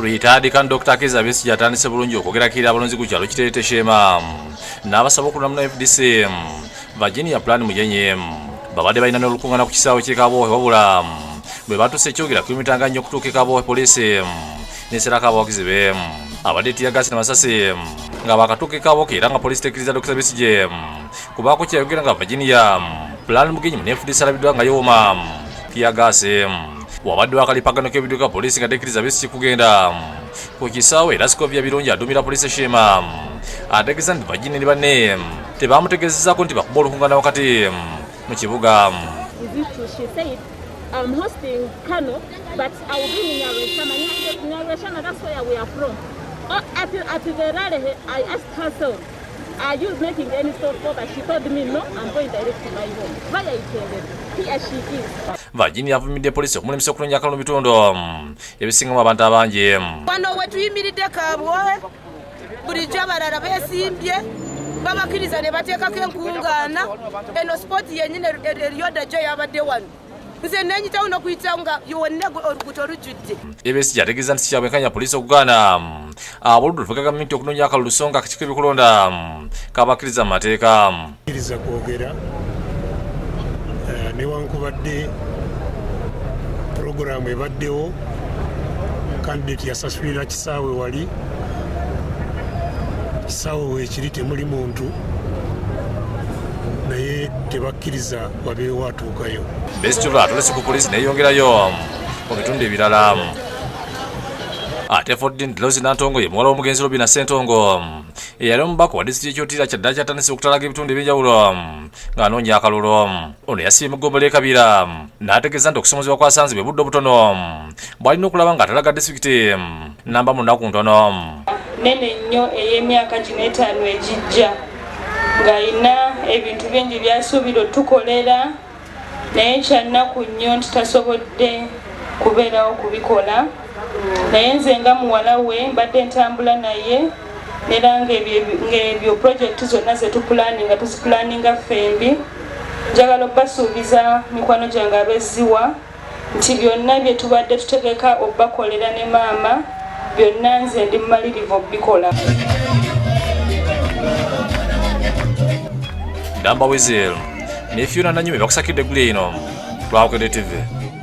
Retired Colonel Dr. Kizza Besigye atandise bulungi okwogerako eri abalonzi ku kyalo Kiteete Sheema n'abasaba okulonda mu FDC Virginia Plan Mugenyi. Babadde balina n'olukuŋŋaana ku kisaawe ky'e Kaboohe, wabula bwe batuuse ekyogera kilomitanga nnyo okutuuka e Kaboohe, poliisi n'eserako abawagizi be abadde teargas n'amasasi nga bakatuuka e Kaboohe, era nga poliisi tekkiriza Dr. Besigye kubaako kyeyayogera nga Virginia Plan Mugenyi mu FDC alabiddwa nga yooma teargas. Wabaddewo akalipagano k'ebidduka, poliisi nga tekkiriza Besigye kugenda ku kisaawe, era Scovia Birungi aduumira poliisi Sheema ategeeza nti Virginia ne banne tebamutegeezezaako nti bakuba olukuŋŋaana wakati mu kibuga. Is it true? She said, "I'm hosting Kano, but I will be in Nyarweshana." Nyarweshana, that's where we are from. Oh, at the rally, I asked her, "So, are you making any stopover?" She told me, "No, I'm going direct to my home." Via Itende. Here she is. Virginia avumidde poliisi okumulemesa okunoonya akalulu mu bitundu ebisingamu abantu abangi. Wano we tuyimiridde Kabwohe, bulijjo abalala beesimbye babakkiriza ne bateekako enkungaana. Eno spot yennyini eryoda jo yabadde wano, nze nenyitawo n'okuyitawo nga yonna oluguudo lujjudde. Besigye ategeeza nti sikyabwenkanya poliisi okugaana aboludda oluvuga gavumenti okunoonya akalulu, so nga akakiiko ebyokulonda kabakkiriza mu mateeka. Kkiriza kwogera newankubadde puroguramu ebaddewo, candidate yasasulira kisaawe, wali kisaawe weekiri temuli muntu, naye tebakkiriza wabeewo atuukayo. Besigye atolese ku poliisi neyongerayo mu bitundu ebirala. Ate Fordin Rose Nantongo ye muwala w'omugenzi Robina Ssentongo eyali omubaka wa disitulikiti y'Ekyotira kyaddala kyatandise okutalaga ebitundu ebyenjawulo ng'anoonya akalulu. Ono yasibye mu ggombo ly'e n'ategeeza nti okusomozebwa kwasanze bwe budde obutono bw'alina okulaba ng'atalaga disitulikiti namba mu nnaku ntono. Nene nnyo ey'emyaka gino 5 egijja ng'alina ebintu bingi by'asuubira otukolera, naye kyannaku nnyo nti tasobodde kubeerawo kubikola. Naye nze nga muwala we mbadde ntambula naye nera ng'ebyo projekiti zonna zetupulaninga tuzipulaninga ffembi. Njagala obbasuubiza mikwano gyange ab'Ezziwa nti byonna bye tubadde tutegeka obbakolera ne maama, byonna nze ndi mumalirivu obbikola. Damba Wizel ne Fiona Nanyumi bakusakidde eggulu eno lwabukedde TV.